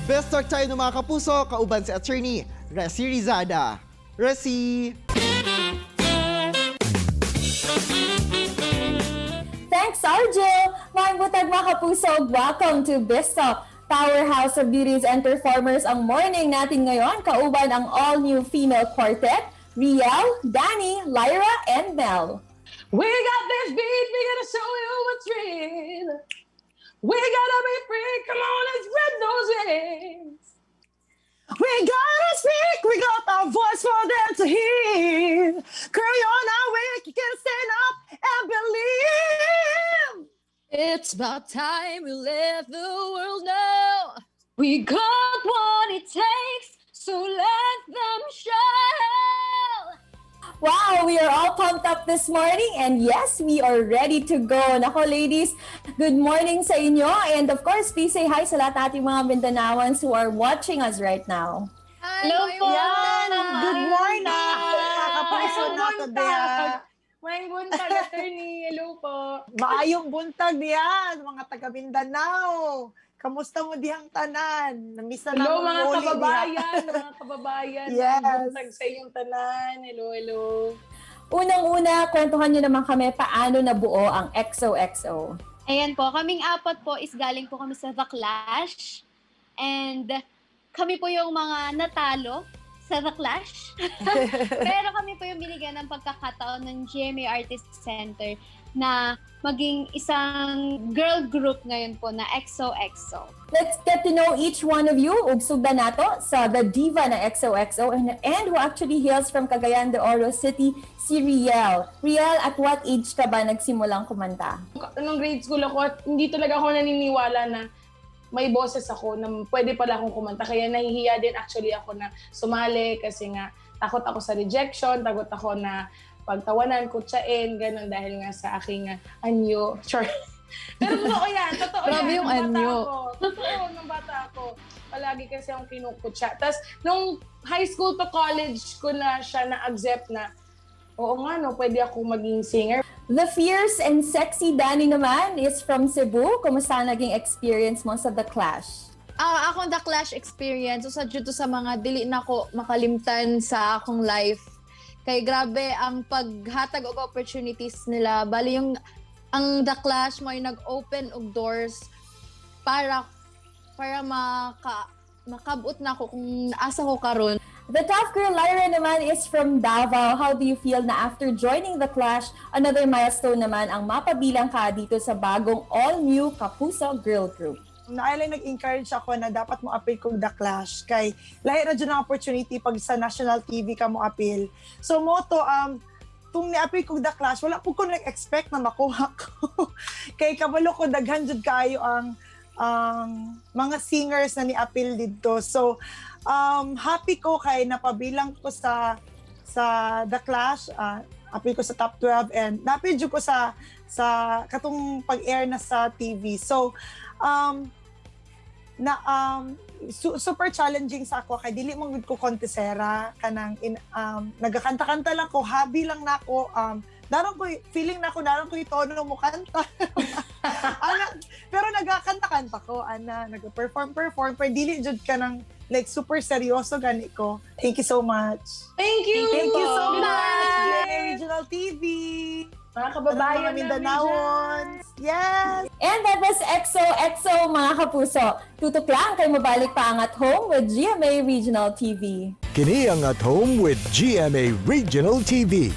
Best talk tayo ng mga kapuso, kauban si Attorney Resi Rizada. Resi! Thanks, Arjo! Maayong buntag, mga kapuso! Welcome to Bistalk, powerhouse of beauties and performers ang morning natin ngayon. Kauban ang all-new female quartet, Riel, Danny, Lyra, and Mel. We got this beat, we gotta show you what's real. We gotta be free, come on, let's spread those wings. We gotta speak, we got our voice for them to hear. Girl, you're not weak, you can stand up and believe. It's about time we let the world know. We got what it takes, so let them show. Wow, we are all pumped up this morning and yes, we are ready to go. Nako ladies, good morning sa inyo and of course, please say hi sa lahat ng ating mga Mindanawans who are watching us right now. Hi, Hello maayong po. Yan, good morning. Kapuso na to diya. Maayong buntag, attorney. Hello po. Maayong buntag diyan, mga taga Mindanao. Kamusta mo dihang tanan? Namiss na Hello, namon mga muli diha. kababayan. Mga kababayan. Yes. Maayong buntag sa inyong tanan. Hello, hello. Unang-una, kwentuhan nyo naman kami paano nabuo ang XOXO. Ayan po, kaming apat po is galing po kami sa The Clash. And kami po yung mga natalo sa The Clash. Pero kami po yung binigyan ng pagkakataon ng GMA Artist Center na maging isang girl group ngayon po na XOXO. Let's get to know each one of you. Ug sugdan nato sa the diva na XOXO and who actually hails from Cagayan de Oro City, si Riel. Riel, at what age ka ba nagsimulang kumanta? Nung grade school ako, at hindi talaga ako naniniwala na may boses ako, na pwede pala akong kumanta. Kaya nahihiya din actually ako na sumali kasi nga takot ako sa rejection, takot ako na pagtawanan, kutsain, ganun dahil nga sa aking anyo. Char. Pero totoo yan, totoo Grabe yan. yung Nung bata anyo. ako, totoo, nung bata ako, palagi kasi akong kinukutsa. Tapos, nung high school to college ko na siya na-accept na, oo nga no, pwede ako maging singer. The fierce and sexy Danny naman is from Cebu. Kumusta ang naging experience mo sa The Clash? Ah, akong The Clash experience usa jud to sa mga dili nako makalimtan sa akong life. Kay grabe ang paghatag og opportunities nila. Bali yung ang The Clash mo ay nag-open og doors para para makabot na ako kung asa ko karon. The tough girl Lyra naman is from Davao. How do you feel na after joining The Clash, another milestone naman ang mapabilang ka dito sa bagong all-new Kapuso Girl Group? Naay lang nag-encourage ako na dapat mo appeal kog The Clash kay lahi ra jud ang opportunity pag sa national TV ka mo appeal. So mo to tung ni-appeal kog The Clash, wala po ko nag-expect na makuha ko. Kay kabalo ko daghan jud kaayo ang mga singers na ni-appeal didto. So happy ko kay napabilang ko sa The Clash, appeal ko sa top 12 and naapil jud ko sa katong pag-air na sa TV. So na super challenging sa ako kay dili man gud ko kontesera kanang nagakanta-kanta lang ko, hobby lang nako, naron ko feeling nako naron ko tono mo kanta ana, pero nagakanta-kanta ko ana, nag-perform perform, pero dili jud ka ng like super seryoso gani ko. Thank you so much. Thank you! Thank you so Good much, morning. GMA Regional TV. Mga kababayan mga namin dyan. Mindanaoans. Yes. And that was XOXO, mga kapuso. Tutok lang kay mabalik pa ang At Home with GMA Regional TV. Kini ang At Home with GMA Regional TV.